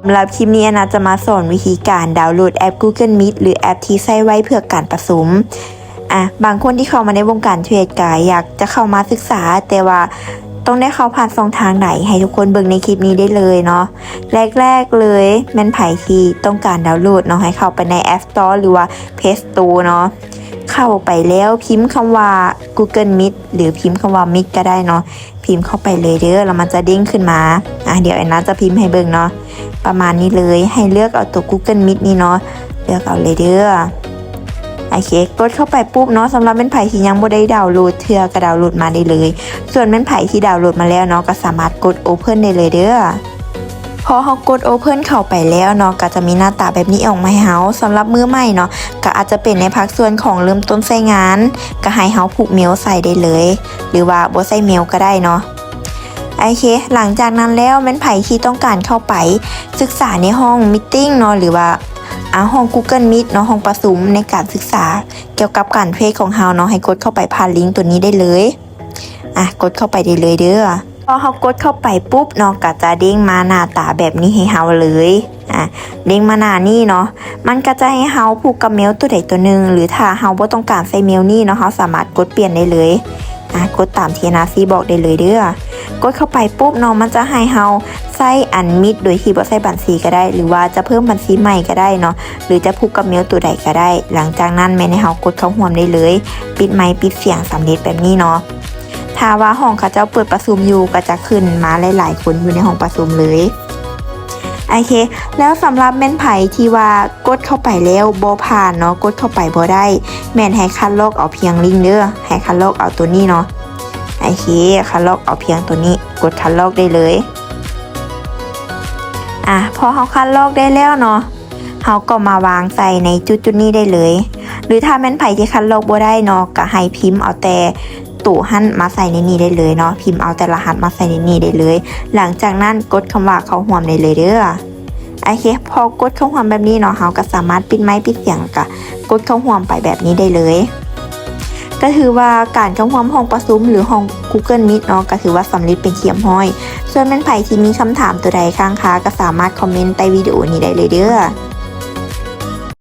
ສຳລັບຄລິບນີ້ ແອນນາຈະມາສອນວິທີການດາວໂຫຼດແອັບ Google Meet ຫຼືແອັບທີ່ໃຊ້ໄວ້ເພື່ອການປະຊຸມ. ອາ ບາງຄົນທີ່ເຂົ້າມາໃນວົງການເທຣດກະຢາກຈະເຂົ້າມາສຶກສາ ແຕ່ວ່າຕ້ອງໄດ້ເຂົ້າຜ່ານຊ່ອງທາງໃດ ໃຫ້ທຸກຄົນເບິ່ງໃນຄລິບນີ້ໄດ້ເລີຍເນາະ. ແລກໆເລີຍ ແມ່ນໃຜທີ່ຕ້ອງການດາວໂຫຼດເນາະ ໃຫ້ເຂົ້າໄປໃນ App Store ຫຼືວ່າ Play Store ເນາະ. ເຂົ້າໄປແລ້ວພິມຄຳວ່າ Google Meet ຫຼືພິມຄຳວ່າ Meet ກໍໄດ້ເນາະ. ພິມເຂົ້າໄປເລີຍເດີ ແລ້ວມັນຈະເດ້ງຂຶ້ນມາ. ອາ ດຽວແອນນາຈະພິມໃຫ້ເບິ່ງເນາະ ປະມານນີ້ເລີຍ. ໃຫ້ເລືອກເອົາຕົວ Google Meet ນີ້ເນາະ ເລືອກເອົາເລີຍເດີ. ໂອເຄ ກົດເຂົ້າໄປປຸບເນາະ ສຳລັບແມ່ນໃຜທີ່ຍັງບໍ່ໄດ້ດາວໂຫຼດເທື່ອ ກໍດາວໂຫຼດມາໄດ້ເລີຍ. ສ່ວນແມ່ນໃຜທີ່ດາວໂຫຼດມາແລ້ວເນາະ ກໍສາມາດກົດ Open ໄດ້ເລີຍເດີ. ພໍເຮົາກົດ Open ເຂົ້າໄປແລ້ວເນາະ ກໍຈະມີໜ້າຕາແບບນີ້ອອກມາໃຫ້ເຮົາ. ສຳລັບມືໃໝ່ເນາະ ກໍອາດຈະເປັນໃນພາກສ່ວນຂອງເລີ່ມຕົ້ນໃຊ້ງານ ກໍໃຫ້ເຮົາຜູກເມວໃສ່ໄດ້ເລີຍ ຫຼືວ່າບໍ່ໃສ່ເມວກໍໄດ້ເນາະ. ໂອເຄ ຫຼັງຈາກນັ້ນແລ້ວ ແມ່ນໃຜທີ່ຕ້ອງການເຂົ້າໄປສຶກສາໃນຫ້ອງ meeting ເນາະ ຫຼືວ່າ ອາ ຫ້ອງ Google Meet ເນາະ ຫ້ອງປະຊຸມໃນການສຶກສາກ່ຽວກັບການເທຣດຂອງເຮົາເນາະ ໃຫ້ກົດເຂົ້າໄປຜ່ານລິງໂຕນີ້ໄດ້ເລີຍ. ອາ ກົດເຂົ້າໄປໄດ້ເລີຍເດີ. ພໍເຮົາກົດເຂົ້າໄປປຸບເນາະ ກໍຈະເດ້ງມາໜ້າຕາແບບນີ້ໃຫ້ເຮົາເລີຍ. ອາ ເດ້ງມາໜ້ານີ້ເນາະ ມັນກໍຈະໃຫ້ເຮົາຜູກກັບເມວຕົວໃດຕົວໜຶ່ງ ຫຼືຖ້າເຮົາບໍ່ຕ້ອງການໃສ່ເມວນີ້ເນາະ ເຮົາສາມາດກົດປ່ຽນໄດ້ເລີຍ. ອາ ກົດຕາມທີ່ໜ້າຊີ້ບອກໄດ້ເລີຍເດີ. ກົດເຂົ້າໄປປຸບເນາະ ມັນຈະໃຫ້ເຮົາໃຊ້ອັນ Meet ໂດຍທີ່ບໍ່ໃສ່ບັນຊີກໍໄດ້ ຫຼືວ່າຈະເພີ່ມບັນຊີໃໝ່ກໍໄດ້ເນາະ ຫຼືຈະຜູກກັບເມວຕົວໃດກໍໄດ້. ຫຼັງຈາກນັ້ນແມ່ນໃຫ້ເຮົາກົດເຂົ້າຮ່ວມໄດ້ເລີຍ ປິດໄມ ປິດສຽງ ສຳເລັດແບບນີ້ເນາະ. ຖ້າວ່າຫ້ອງເຂົາເຈົ້າເປີດປະຊຸມຢູ່ ກໍຈະຂຶ້ນມາຫຼາຍໆຄົນຢູ່ໃນຫ້ອງປະຊຸມເລີຍ. ໂອເຄ ແລ້ວສຳລັບແມ່ນໃຜທີ່ວ່າກົດເຂົ້າໄປແລ້ວບໍ່ຜ່ານເນາະ ກົດເຂົ້າໄປບໍ່ໄດ້ ແມ່ນໃຫ້ຄັດລອກເອົາພຽງລິງເດີ ໃຫ້ຄັດລອກເອົາໂຕນີ້ເນາະ. ໂອເຄ ຄັດລອກເອົາພຽງໂຕນີ້ ກົດຄັດລອກໄດ້ເລີຍ. ອາ ພໍເຮົາຄັດລອກໄດ້ແລ້ວເນາະ ເຮົາກໍມາວາງໃສ່ໃນຈຸດໆນີ້ໄດ້ເລີຍ ຫຼືຖ້າແມ່ນໃຜທີ່ຄັດລອກບໍ່ໄດ້ເນາະ ກໍໃຫ້ພິມເອົາແຕ່ໂຕຫັ້ນມາໃສ່ໃນນີ້ໄດ້ເລີຍເນາະ ພິມເອົາແຕ່ລະຫັດມາໃສ່ໃນນີ້ໄດ້ເລີຍ. ຫຼັງຈາກນັ້ນກົດຄຳວ່າເຂົ້າຮ່ວມໄດ້ເລີຍເດີ. ໂອເຄ ພໍກົດເຂົ້າຮ່ວມແບບນີ້ເນາະ ເຮົາກໍສາມາດປິດໄມ ປິດສຽງ ແລ້ວກໍກົດເຂົ້າຮ່ວມໄປແບບນີ້ໄດ້ເລີຍ. ກໍຖືວ່າການເຂົ້າຮ່ວມຫ້ອງປະຊຸມ ຫຼື ຫ້ອງ Google Meet ເນາະ ກໍຖືວ່າສຳເລັດເປັນທີ່ຮຽບຮ້ອຍ. ສ່ວນແມ່ນໃຜທີ່ມີຄຳຖາມຕົວໃດຄ້າງຄາ ກໍສາມາດຄອມເມັນໃຕ້ວິດີໂອນີ້ໄດ້ເລີຍເດີ.